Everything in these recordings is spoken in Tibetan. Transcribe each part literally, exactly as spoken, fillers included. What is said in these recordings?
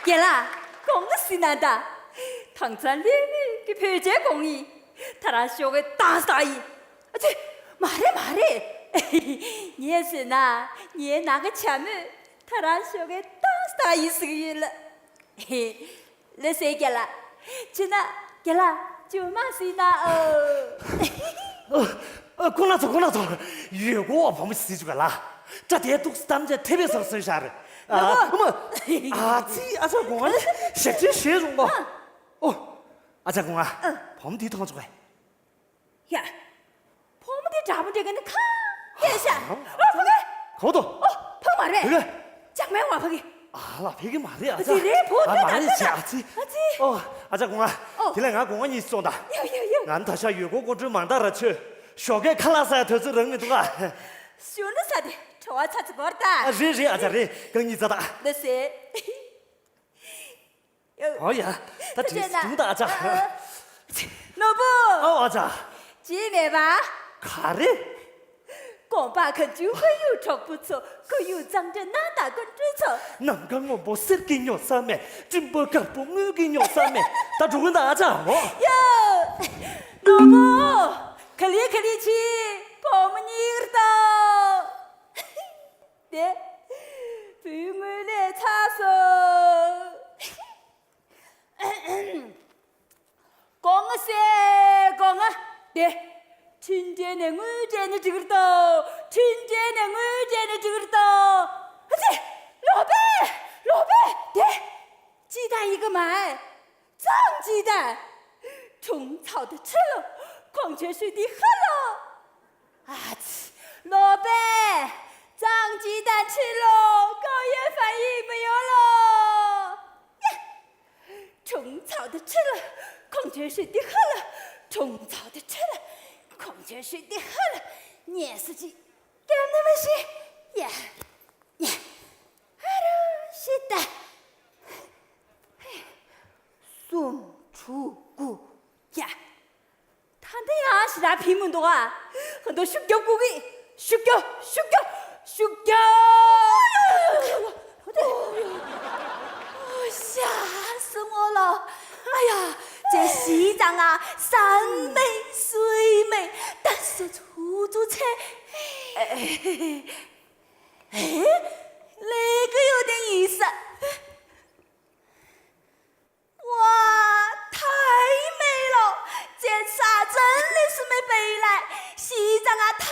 རྒན་ལགས། དགོངས་ལ་གཟིགས་གནང་དང་། དེང་སང་ལས་མེད་ཀྱི་བོད་ཆས་གོན་ཡིན། ད་རང་ཞོགས་ཀས་ཏོག་ཙམ་ལྟ་ཡིན། ཨ་ཙི། མ་རེད་མ་རེད། ངས་ཟེར་ན་ངའི་ནང་གི་བྱ་མོས་ད་རང་ཞོགས་ཀས་ཏོག་ཙམ་ལྟ་ཡིན་ཟེར་གྱི་ཡོད་ལགས། ལགས་སེ་རྒན་ལགས། བྱས་ན་རྒན་ལགས་ཅུང་མ་གཟིགས་ན་ཨོ། ཨ། ཨ། ཁོང་རྣམ་ཚོ། ཁོང་རྣམ་ཚོ། ཡོད་གོ། བུ་མོ་གཟིགས་བཅུག་ག་ལ། སྐྲ་དེ་ཏོག་ཙམ་ཐེབས་པའི་སར་སོན་བཞག་རེད། ཨ། ལགས་སོ། ཨ་མ། ཨ་ཙི། ཨ་ཅག་སྒོ་ང་ནས་ཞབས་ཕྱི་བྱས་རུང་གོ། ཨ། ཨོ། ཨ་ཅག་སྒོ་ང་། ཨ། བུ་མོ་དེ་མཐོང་བཅུག་གས། ཡ། བུ་མོ་དེ་འདྲ་པོ་འདྲ་ག་ནས་གང་སྐྱེས་ཤག་ཨོ། ཕ་གི། གང་དུ། ཨོ། ཕ་མ་རེད། ཕ་གི། ཅང་མེད་བ་ཕ་གི། ཨ་ལ། ཕ་གི་མ་རེད། ཨ་ཙི། དེ་རེད། བུ་ཨ། དེ་མ་རེད་ད་ཅེ། ཨ་ཙི། ཨ་ཙི། ཨོ། ཨ་ཅག་སྒོ་ང་། ཨོ། དེ་ལས་ང་སྒོ་ང་གཉིས་སོང་ད། ཡ་ཡ་ཡ། ང་ད་ཆ་ཡོད་གོ་སྐུ་མགྲོན་མང་དྲགས་ར་ཆོས། ཞོགས་ཀས་ཁ་ལག་ཟ་ཡ་དུས་ཚོད་རག་མི་འདུག་ག། གཞོན་ནུ་ས་དེ་བྲོ་བ་ཚ་ཚ་འགོར་ད། ཨ། རེད་རེད། ཨ་ཅག་རེད། རྐང་གཉིས་ཙ་ད། ལགས་སེ། ཨོ་ཡ། ད་བྲིས་བྱུང་ད་ཨ་ཅག། ནོར་བུ། ཨོ་ཨ་ཅག། བརྗེད་མེད་པ། ག་རེ། གོམ་པ་གང་བྱུང་ཁོར་ཡུག་གྲོགས་པོ་ཚོ། ཁོར་ཡུག་གཙང་སྦྲ་ནང་དང་དཀོན་སྤྲོད་ཚོ། ནམ་མཁའ་སྔོན་པོ་གསེར་གྱིས་ཉོ་ས་མེད། སྤྲིན་པ་དཀར་པོ་དངུལ་གྱིས་ཉོ་ས་མེད། ད་འགྲོ་གི་ད་ཨ་ཅག་འོ། ཡ། ནོར་བུ། ག་ལེ་ག་ལེ་བྱེད། བུ་མོ་གཉིས་ཀར་ལྟོས། དེ། བུའི་ངོས་ལས་ཚ་སོང་། སྒོ་ང་ཟེར་སྒོ་ང་། དེ། འཕྲིན་ཕྲན་ནས་དངུལ་སྤྲད་ནས་འགྲིག་གི་རེད་དོ། འཕྲིན་ཕྲན་ནས་དངུལ་སྤྲད་ནས་འགྲིག་གི་རེད་དོ། ཨ་ཙི། ལོག་པས། ལོག་པས། དེ། ཅི་ད་ཡི་གེ་མ། ཙང་ཅི་ད། 虫草的吃了，矿泉水的喝了。 ཨ་ཙི། ལོག་པས། ཙང་ཅི་ད་ཕྱིན་ལོ། 高原反应没有了。 虫草的吃了，矿泉水的喝了，虫草的吃了，矿泉水的喝了。 ཉལ་སོ་ཅིག་སྐྱབས་གནས་མ་ཤེས། ཡ། ཡ། ཧ་རུ་ཤི་ད། གསུམ། དྲུག། དགུ། བརྒྱ། ད་འདི་ཡང་ཞེ་དྲག་ཕིང་མི་འདུག་ཨ། ཧ་འདུག་ཤུགས་རྒྱོབ་དགོས་ཀི། ཤུགས་རྒྱོབ། ཤུགས་རྒྱོབ། ཤུགས་རྒྱོབ། ཨོ་ཤ། སུ་ངོ་ལོ། ཨ་ཡ། ཅེ་ཞི་ཙང་ང་ཟ་མེད་ཟོས་མེད། ད་སུ་ཚུ་ཚུ་ཚེ། ཨེ། ཨེ། ལས་ཀ་ཡོད་དེ་ཡིན་ས། 哇，太美了！检查真的是没白来，西藏啊，太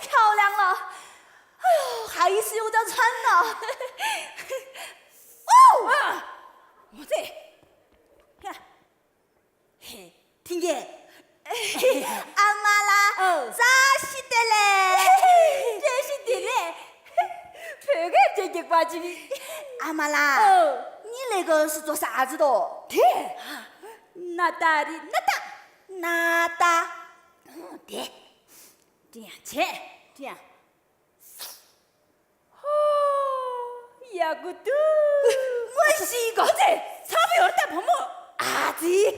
漂亮了。哎呦，还是有点酸呢。哦，啊，我这，看，嘿，听见？ ཨ་མ་ལགས། ཨོ། བཀྲ་ཤིས་བདེ་ལེགས། བཀྲ་ཤིས་བདེ་ལེགས། བོད་སྐད་ཅིག་རྒྱག་པ་ཅིག་ཨ་མ་ལགས། ཨོ། 你那个是做啥子的？དེ། ན་ད་རི་ན་ད། 那大。 དེ། 这样切，这样。 ཧོ། ཡག་པོ་འདུག་ངོ་ཤེས་གོ། ཨ་ཙི། ཚ་པོ་ཡོད་ད་བུ་མོ། ཨ་ཙི།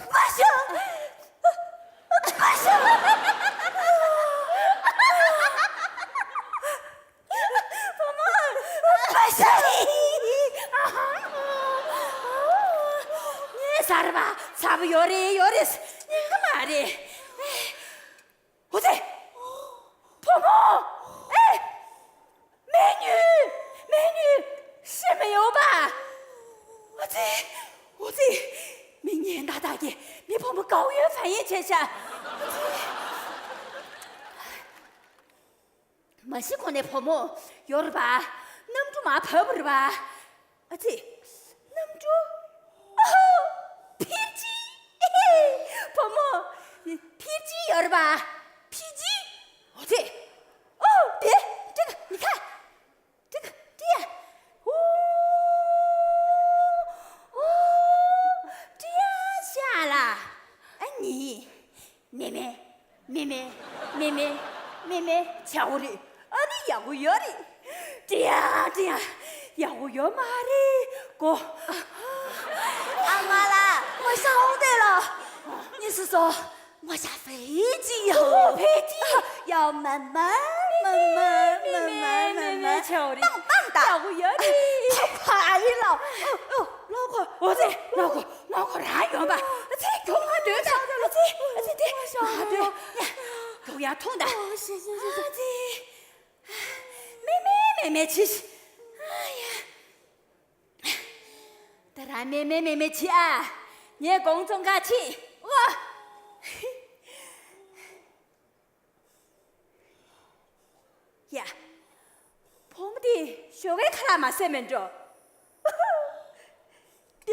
མ་ཤོག་མ་ཤོག་བུ་མོ། བུ་ཤ། ངས་ཟ་ར་བ་ཚ་པོ་ཡོད་རེད་ཡོད་རེད་ཉན་གི་མ་རེད། འོ་ཙི། བུ་མོ། ཨེ། མེ་ཉུལ། མེ་ཉུལ། ཤི་མི་ཡོང་པ། འོ་ཙི། འོ་ཙི། མི་ཉན་ད་ད་གི་མི་བུ་མོ་高原反应བྱས་ཤག་མ་གཞི་ཁོ་ནས་བུ་མོ་ཡོད་རེད་པ། གནམ་གྲུ་མར་བབས་པ་རེད་པ། ཨ་ཙི། གནམ་གྲུ། ཨོ། འཕེལ་རྒྱས། བུ་མོ། འཕེལ་རྒྱས་ཡོད་རེད་པ། འཕེལ་རྒྱས། ཨོ་ཙི། ཨོ་དེ། ཀྲི་ཀ་ནི་ཁ། ཀྲི་ཀ་ཀྲི་ཡ། ཨོ། ཨོ། ཀྲི་ཡ་ཤ་ལ། ཨ་ནི། 妹妹，妹妹，妹妹，妹妹། བྱ་བོ་རེད། ཨ་ནི་ཡག་པོ་ཡོད་རེད། དྲི་ཡ་དྲི་ཡ། ཡག་པོ་ཡོད་མ་རེད་གོ། ཨ་མ་ལགས། 我晓得了。你是说我下飞机要，哦，飞机。要慢慢，慢慢，慢慢，慢慢。ཆེའོ་རེད། པང་པང་ད། ཡག་པོ་ཡོད་རེད། ཕ་ཕ་ཨ་ཡི་ལོ། ཨོ་ཨོ་ལོ་གོ། ཨོ་ཙི་ལོ་གོ་ལོ་གོ་རང་ཡོང་པ། ཨ་ཙི་གྱོང་མ་འདོད་ད། ཨ་ཙི་ཨ་ཙི་དེ་མ་འདོད། ཡ་གྱོང་ཡ་ཐོང་ད། ཨ་ཙི་མེ་མེ་མེ་མེ་ཆི་ཤི། ཨ་ཡ། ད་ར་མེ་མེ་མེ་མེ་ཆི་ཨ། ངས་དགོང་ཚོང་ཁ་ཆི། ཨོ། ཡ། བུ་མོ་དེ་ཞོགས་ཀའི་ཁ་ལག་མ་ཟས་མེད་འགྲོ། དེ།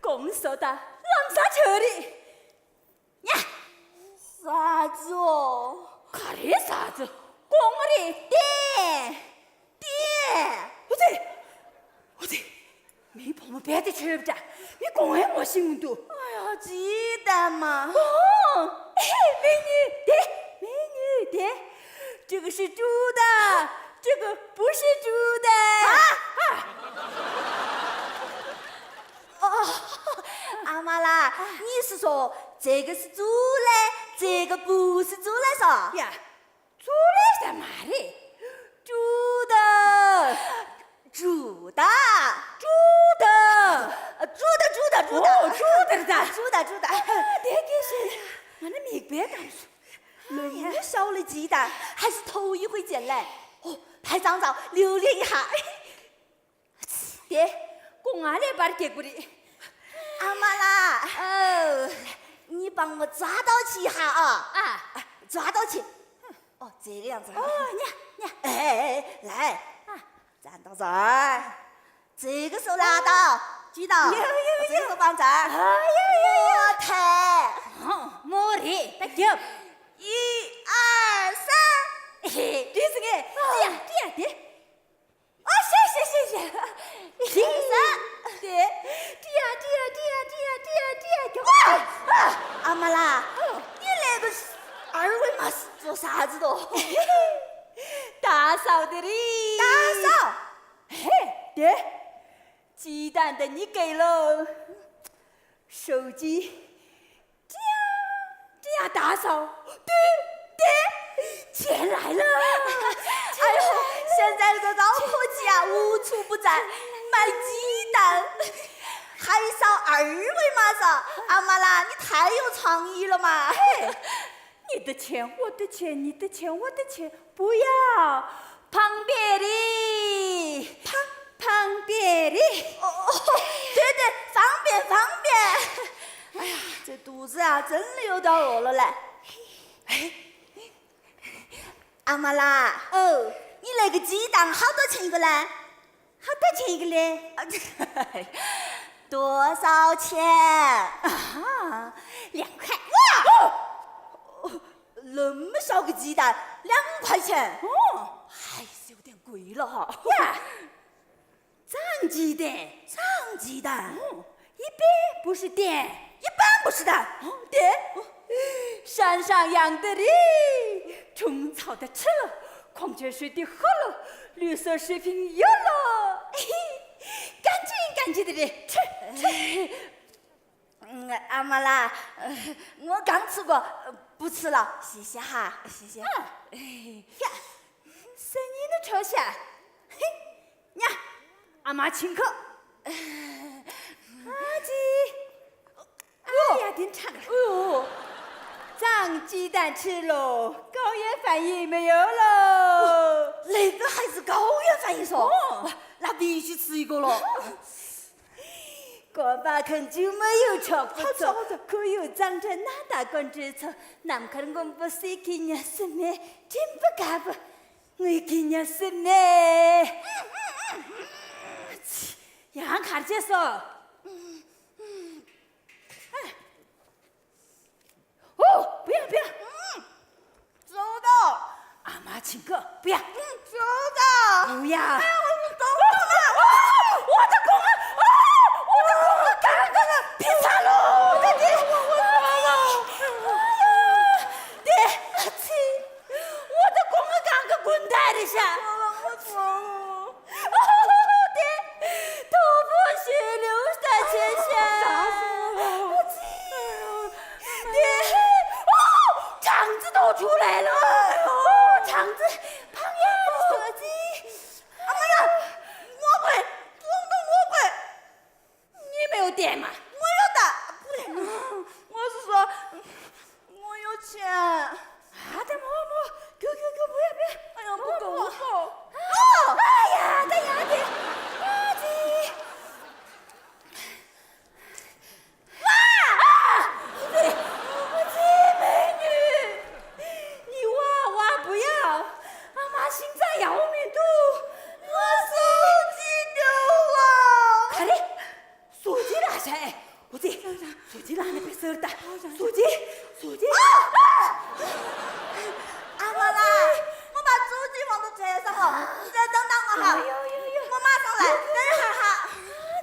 གོང་སོ་ད་ལམ་ས་ཆོ་རི། ཉ། ཟ་ཙོ། ག་རེ་ཟ་ཙོ། གོང་རེ་ཏེ། ཏེ། ཨུ་ཙི། ཨུ་ཙི། མི་བུ་མོ་རྦད་དེ་ཆོས་པ་འདྲ། མི་དགོངས་ཡངས་མོ་ཤིང་འདུག་ཨ་ཡ་ཇི་ལྟ་མ། ཨོ། ཨེ་མི་ཉུ་དེ། མི་ཉུ་དེ། 这个是猪的，这个不是猪的。啊？啊。哦，阿妈啦，你是说这个是猪嘞，这个不是猪嘞，是吧？呀， 猪嘞是嘛嘞？猪的。猪的。猪的。呃，猪的，猪的，猪的。哦，猪的是吧？猪的，猪的。啊，对，对，是。俺那没别的。冷不小的鸡蛋，还是头一回见嘞。哦，太脏糟，留恋一下。 爹，公安来把他给过的。阿妈啦，哦，你帮我抓到起哈啊！啊，抓到起。哦，这个样子。哦，你你。哎，来，啊，站到这儿，这个手拉到，举到，有有有，这个手放这儿，哎呀呀呀，我抬，哦，没人，他叫，一二三，嘿，这是个，这样这样的。 啊，谢谢谢谢。一二三，对，这样这样这样这样这样这样，哇！啊，阿妈啦，你那个二维码是做啥子的？打扫的哩。打扫？嘿，对，鸡蛋的你给了，手机 这样这样打扫，对对，钱来了。哎呦，现在这个高科技啊，无处不在，卖鸡蛋，还扫二维码扫，阿妈啦，你太有创意了嘛！嘿，你的钱，我的钱，你的钱，我的钱， 不要，方便的，方方便的。哦哦，对对，方便方便。哎呀，这肚子啊，真的有点饿了嘞。哎，阿妈啦，哦，你那个鸡蛋好多钱一个嘞？ 好多钱一个嘞？啊，多少钱？啊，两块。哇！哦，那么小个鸡蛋，两块钱？哦，还是有点贵了哈。呀，脏鸡蛋。脏鸡蛋？哦，一般不是蛋。一般不是蛋。哦，对。哦，山上养的哩，虫草的吃了，矿泉水的喝了， 绿色食品有了，嘿嘿，干净干净的嘞，吃吃。嗯，阿妈啦，呃，我刚吃过，呃，不吃了，谢谢哈，谢谢。嗯，哎呀，生意能吃下，嘿，呀，阿妈请客。阿姐。 哎呀，真差个。哦，长鸡蛋吃了，高原反应没有了。那个还是高原反应说？哦，那必须吃一个了。干巴肯就没有吃不着，好吃好吃。可有长成那大官之错，南看我不是给人家什么，真不干不，我给人家什么。杨卡介说。 哦，不要不要。嗯，收到。阿妈请客，不要。嗯，收到。不要。哎呀，我我懂了。啊，我的公啊，啊，我的公啊，干干了，别吵了，我的天，我我我我，哎呀，爹，我去，我的公啊，干个滚蛋一下。我错了。 哦，对，头破血流的天下。吓死我了！对，哦，肠子都出来了。哦，肠子，胖呀，小鸡。ཨ་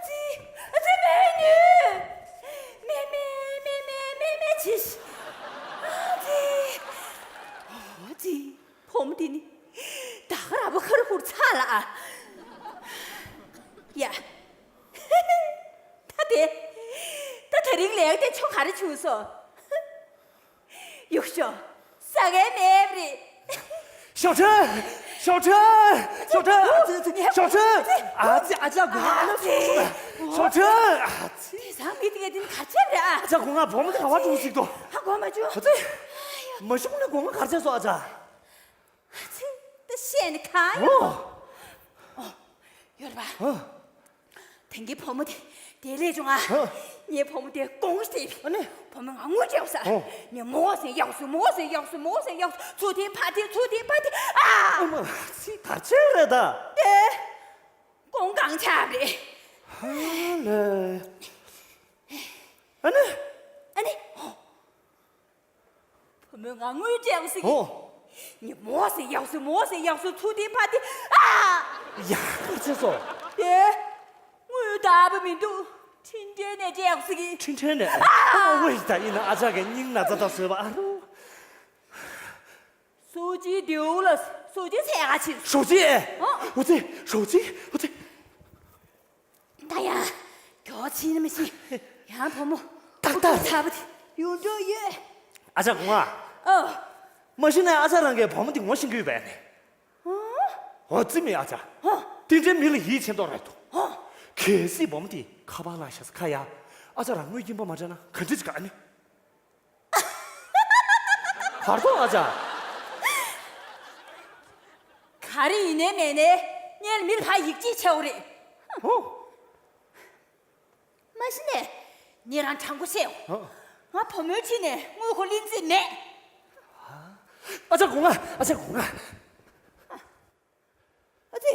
ཙི། ཨ་ཙི་མེ་ནུ། མེ་མེ་མེ་མེ་མེ་ཅི་ཤི། ཨ་ཙི། ཨ་ཙི། བུ་མོ་འདི་ནི་ད་ག་ར་བ་ཁ་རུ་ཧུར་ཚ་ལ་ཨ། ཡ། ད་དེ། ད་དེ་རིང་ལས་ཀ་དེ་ཆོ་ག་རེ་བྱུང་སོང་། གཡུག་ཤོག་ཟ་མཁན་མེད་པ་རེད། ཞའོ་ཁྲེན། ཞའོ་ཁྲེན། ཞའོ་ཁྲེན། ཨ་ཙི་ཨ་ཙི། ཞའོ་ཁྲེན། ཨ་ཙི། ཨ་ཅག་སྒོ་ང་ལ་ཞའོ་ཁྲེན། ཨ་ཙི། དེང་སང་མི་དེ་ག་དེ་ནི་ག་ཆེ་རེད་ཨ། ཨ་ཅག་སྒོ་ང་བུ་མོ་དེ་ག་བ་འགྲོ་ཟིག་དོ། ཧ་གོ་མ་བྱུང་། ཨ་ཙི། མ་ཤོང་ནས་སྒོ་ང་གར་ཆས་སོ་ཨ་ཅག་ཨ་ཙི། ད་བཤད་ནི་གང་ཡོད། ཨོ། ཨོ། ཡོད་རེད་པ། ཨོ། དེང་གི་བུ་མོ་དེ་དེ་ལས་བྱུང་ཨ། ཨོ། ངའི་བུ་མོ་དེ་དགོངས་ཏེ། ཨ་ནི། བུ་མོ་ང་དངུལ་སྤྲད་ས། ཨོ། ངས་མོ་ཟེར་གཡག་སུ་མོ་ཟེར་གཡག་སུ་མོ་ཟེར་གཡག་སུ་ཚུར་འཐེན་ཕར་འཐེན་ཚུར་འཐེན་ཕར་འཐེན་ཨ། ཨ་མ་ཚིག་གར་ཆེ་རེད་ད། དེ། ཀོང་གང་ཆགས་རེད། ཧ་ལས། ཨ་ནི། ཨ་ནི། ཨོ། བུ་མོས་ང་དངུལ་སྤྲད་ཟེར་གི། ཨོ། ངས་མོ་ཟེར་གཡག་སུ་མོ་ཟེར་གཡག་སུ་ཚུར་འཐེན་ཕར་འཐེན་ཨ། ཡ་ཁ་ཆེ་སོ། དེ། དངུལ་དག་པ་མི་འདུག་ཁྲིན་ཀྲན་ནས་སྤྲད་ཟེར་གི། ཁྲིན་ཀྲན་ནས། ཨ། ཨོ་ཝེ་ད་ཡིན་ན་ཨ་ཅག་གི་སྙིང་ན་ཚ་ཚ་བཟོས་པ་ཨ་རོ། སུའུ་ཅི་དེའུ་ལ་སུའུ་ཅི་ཚད་ག་ཕྱིན། ཞའོ་ཅི། ཨོ། ཨོ་ཙི་ཞའོ་ཅི་ཨོ་ཙི། ད་ཡང་། མགྱོགས་ཕྱིན་ན་མི་ཤེས། ཡང་བུ་མོ། ཏག་ཏག་ཚ་པོ་དེ་ཡོང་འགྲོ་ཡོད། ཨ་ཅག་གོང་ཨ། ཨོ། མ་གཞི་ནས་ཨ་ཅག་རང་གིས་བུ་མོ་འདི་ངོ་ཤེས་ཀྱི་ཡོད་པས་ནི། ཨོ། ཨོ་ཙི་མི་ཨ་ཅག་ཨོ། དེ་འདྲའི་མི་ལ་ཡིད་ཆེས་མདོག་རེད་འདུག་ཨོ། གལ་སྲིད་བུ་མོ་འདི་ཁ་པར་བླངས་ཤག་ས་ཁ་ཡ། ཨ་ཅག་རང་དངུལ་སྐྱིན་པ་མ་སྤྲད་ན་ག་འདྲ་ཅིག་ག་ཨ་ནི། བར་དོ་ཨ་ཅག་ག་རེ་ཡིན་ནའི་མེད་ནའི་སྔོན་ལ་མི་ལ་ཕར་ཡིད་ཆེས་བྱའོ་རེད། ཨོ། མ་གཞི་ནས་ཉེ་རང་དྲང་པོ་བཤད། ཨོ། ང་བུ་མོའི་ཁྲིད་ནས་དངུལ་ཁུར་ལེན་རྩིས་མེད། ཨ་ཅག་གོང་ཨ། ཨ་ཅག་གོང་ཨ། ཨ་ཙི།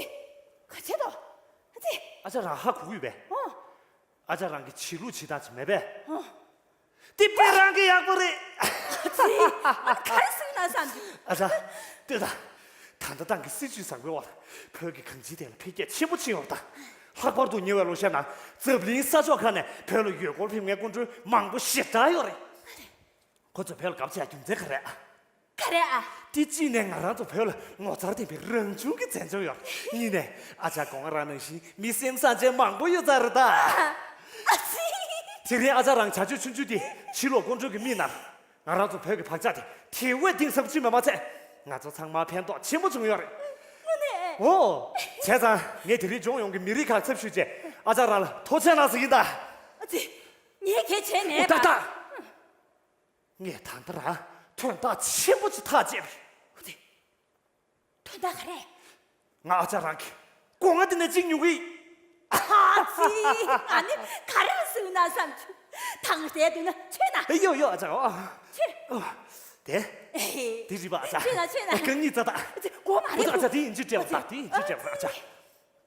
ག་བྱེད་དོ། ཨ་ཙི། ཨ་ཅག་རང་ཧ་གོ་གི་ཡོད་པས། ཨོ། ཨ་ཅག་རང་གི་བྱེད་ལུགས་བྱེད་སྟངས་ཅིག་མེད་པས། ཨོ། དེ་དཔེ་རང་གི་ཡག་པོ་རེད། ཨ་ཙི། ཨ་ནི་ག་རེ་ཟེར་ན་བསམ་གྱི། ཨ་ཅག་ལྟོས་དང་། ད་ལྟ་ཏང་གི་སྲིད་བྱུས་བཟང་པོའི་འོག་བོད་ཀྱི་གང་ཅིའི་ཐད་ལ་འཕེལ་རྒྱས་ཆེན་པོ་ཕྱིན་ཡོད་པ་དང་། ལྷག་པར་དུ་ཉེ་བའི་ལོ་ཤས་ནང་འཛམ་གླིང་ས་ཕྱོགས་ཁག་ནས་བོད་ལ་ཡུལ་སྐོར་ཕེབས་མཁན་སྐུ་མགྲོན་མང་པོ་ཞེ་དྲག་ཡོད་རེད། ཁོ་ཚོ་བོད་ལ་དགའ་པོ་བྱེད་རྒྱུ་མཚན་ག་རེ་ཨ། ག་རེ་ཨ། དེ་གཅིག་ནས་ང་རང་ཚོ་བོད་ལ་ངོ་མཚར་ལྡན་པའི་རང་བྱུང་གི་མཛེས་ལྗོངས་ཡོད། གཉིས་ནས་ཨ་ཅག་གོང་རང་ནང་བཞིན་མི་སེམས་བཟང་ཅན་མང་པོ་ཡོད་ཚར་རེད་ད། ཨ་ཙི། དེ་རིང་ཨ་ཅག་རང་བྱ་སྤྱོད་ཆུང་ཆུང་དེ་ཕྱི་ལོགས་སྐུ་མགྲོན་གྱིས་མིག་ནར། ང་རང་ཚོ་བོད་ཀྱི་བག་ཆགས་དེ་དེ་བས་གཏིང་ཟབ་ཕྱིན་པ་མ་ཚད། ང་ཚོ་ཚང་མར་ཕན་ཐོགས་ཆེན་པོ་བྱུང་ཡོད་རེད། དངོས་གནས། ཨོ། བྱས་ཙང་ངས་དེ་རིང་ལྗོངས་ཡོངས་ཀྱི་མི་རིགས་ཁག་ཚབ་ཞུས་བྱས་ཨ་ཅག་རང་ལ་ཐུགས་རྗེ་གནང་ཟེར་གྱི་ཡིན་ད། ཨ་ཙི། ངས་གལ་བྱས་མེད་པ། ཏག་ཏག་ངས་ད་ལྟ་རང་དོན་དག་ཆེན་པོ་ཅིག་ཐག་བཅད་པ་རེད། ཨ་ཙི། དོན་དག་ག་རེ། ང་ཨ་ཅག་རང་གི་སྒོ་ང་འདི་ནས་འཇིག་མྱོང་གི། ཨ་ཙི། ཨ་ནི་ག་རེ་ལ་སུན་ན་བསམ་བྱུང་། ཐང་ལྟས་འདུག་ན་མཆོད་ན། ཨེ་ཡོ་ཡོ་ཨ་ཅག་ཨོ། མཆོད། ཨོ། དེ། ཨེ། དེ་རིག་པ་ཨ་ཅག་མཆོད་ན་མཆོད་ན། རྐང་གཉིས་རྩ་དག་སྒོ་མ་རེད། ཨ་ཅག་དེ་ཡིན་གཅིག་སྤྲད་པ་དང་དེ་ཡིན་གཅིག་སྤྲད་པ་ཨ་ཅག་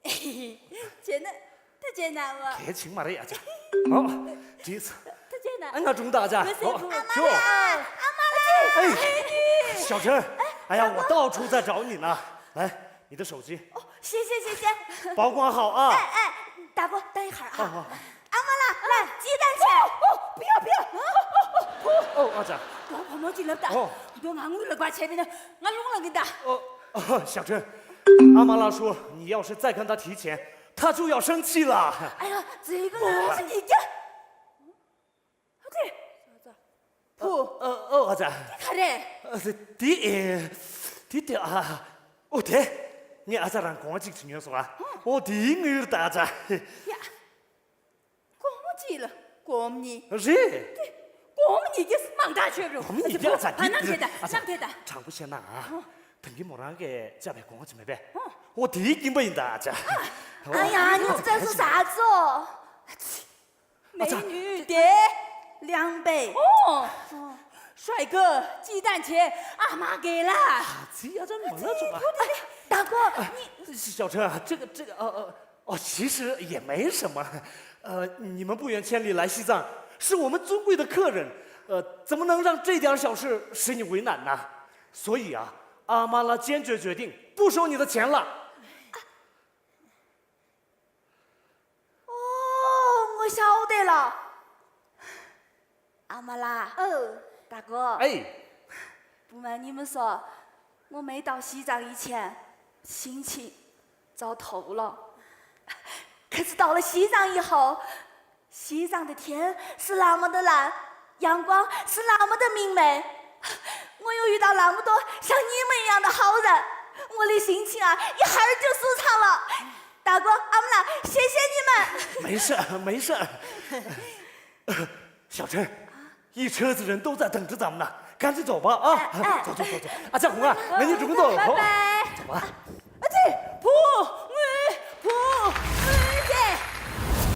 བྱས་ན། ད་བྱས་ན་བ། གལ་ཆེན་མ་རེད་ཨ་ཅག་ཨོ། དྲིས། ད་བྱས་ན། ཨ་ང་སྒྲུང་དག་ཨ་ཅག་ཨོ། ཨ་མ་ལགས། ཨ་མ་ལགས། ཨེ། ཞའོ་ཁྲེན། ཨ་ཡ། 我到处在找你呢。来，你的手机。哦，谢谢谢谢。保管好啊。哎哎，大哥，等一会儿啊。啊啊。 ཨ་མ་ལགས། ལགས། ཅི་ལྟར་བྱས། ཨོ། ཨོ། ཨོ། ཨ་ཅག་ཨོ། བུ་མོ་ཅིག་ལབ་ད། ཨོ། ང་དངུལ་ལ་དགའ་བྱས་པས་ན་ང་རླུང་ལངས་ཀྱིན་ད། ཨོ། ཨོ། ཞའོ་ཁྲེན། ཨ་མ་ལགས་说你要是再跟他提钱，他就要生气了。哎呀，这个。 ཨོ། ཨ་ཙི། ཨ་ཨ་ཨ་ཨ་ཅག་ག་རེ། ཨ་ཙི། དེ་ཨེ། དེ་དེ་ཨ། ཨོ་དེ། ངས་ཨ་ཅག་རང་གོང་གཅིག་ཅིག་ཉོས་སོང་ཨ། ཨོ་དེའི་དངུལ་ད་ཨ་ཅག་ཡ། སྒོར་མོ་གཅིག་ལ་སྒོར་མོ་གཉིས། རེད། དེ་སྒོར་མོ་གཉིས་ཀྱིས་མང་དྲགས་ཆོད་འགྲོ། སྒོར་མོ་གཉིས་ཀྱིས་ཨ་ཅག་ཨ། གནམ་དེ་ད། ཨ་ཅག་གནམ་དེ་ད། དྲང་པོ་བཤད་ན་ཨ། ཨོ། ད་གིན་མོ་རང་གིས་བཅག་པའི་སྒོར་མོ་ཅིག་མེད་པས། ཨོ། ཨོ་དེའི་སྐྱིན་པ་ཡིན་ད་ཨ་ཅག་ཨོ། 哎呀，你这是啥做？ 美女的。两杯。哦，帅哥，鸡蛋钱阿妈给了。 ཨ་ཙི། ཨ་ཅག་མང་ང་བྱུང་ཨ། 大哥，你 小陈啊，这个这个呃呃哦，其实也没什么，呃，你们不远千里来西藏，是我们尊贵的客人，呃，怎么能让这点小事使你为难呢？所以啊，阿妈拉坚决决定不收你的钱了。哦，我晓得了。阿妈啦，哦，大哥，哎，不瞒你们说，我没到西藏以前，心情糟透了。可是到了西藏以后，西藏的天是那么的蓝，阳光是那么的明媚，我又遇到那么多像你们一样的好人，我的心情啊，一下儿就舒畅了。大哥，阿姆拉，谢谢你们。没事，没事。小陈，一车子人都在等着咱们呢，赶紧走吧啊！哎，哎。走走走走。啊，小红啊，那你准备走了。拜拜。走吧。啊，这不。